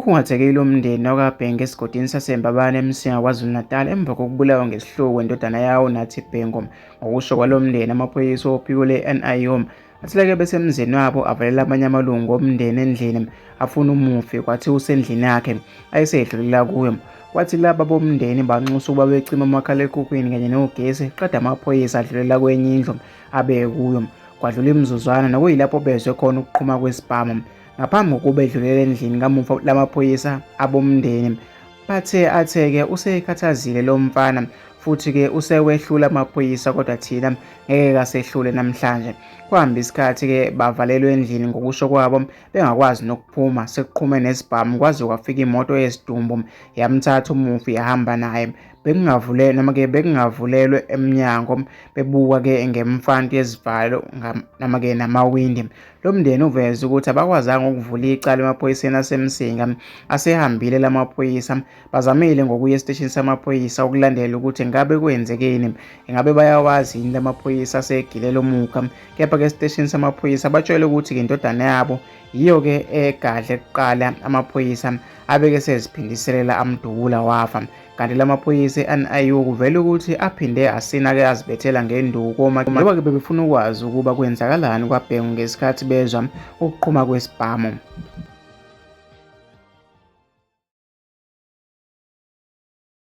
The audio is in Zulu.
Ukhungathekile umndeni wakwaBhengu esigodini saseMbabane eMsinga KwaZulu-Natal emva kokubulawa ngesihluku kwendodana yawo uNathi Bhengu. Ngokusho kwalo mndeni, amaphoyisa ophiko le-NIU atheleke besemzini wabo avalela amanye amalungu omndeni endlini afuna umufi kwathi usendlini yakhe ayesedlulela kuyo. Kwathi laba bomndeni banxusa ukuba becime umakhalekhukhwini kanye nogesi qeda amaphoyisa adlulela kwenye indlu abekuyo. Kwadlula imizuzwana nokuyilapho bezwe khona ukuqhuma kwesibhamu. Ngaphambi kokuba edlulele endlini kamufa lamaphoyisa abomndeni bathe athe-ke usekhathazile lo mfana futhi-ke usewehlula amaphoyisa kodwa thina ngeke kasehlule namhlanje. Kwahamba isikhathi-ke bavalelwe endlini ngokusho kwabo bengakwazi nokuphuma sekuqhume nesibhamu kwaze kwafika imoto yesidumbu yamthatha umufi yahamba naye. Bekungavule noma-ke bekungavulelwe emnyango bebuka-ke ngemfantu yezivalo noma-ke namawindi. Lo mndeni uveze ukuthi abakwazanga ukuvula icala emaphoyiseni aseMsinga asehambile la maphoyisa. Bazamile ngokuya esiteshini samaphoyisa ukulandela ukuthi ngabe kwenzekeni, ingabe bayawazi yini la maphoyisa asegile lo mukha. Kepha-ke esiteshini samaphoyisa batshelwe ukuthi-ke indodana yabo yiyo-ke egadle kuqala amaphoyisa abeke seziphindiselela amdubula wafa. Kanti lamaphoyisa e-NIU kuvele ukuthi aphinde asina-ke azibethela ngenduku koma njengoba-ke bebefuna ukwazi ukuba kwenzakalani kwaBhengu ngesikhathi bezwa ukuqhuma kwesibhamu.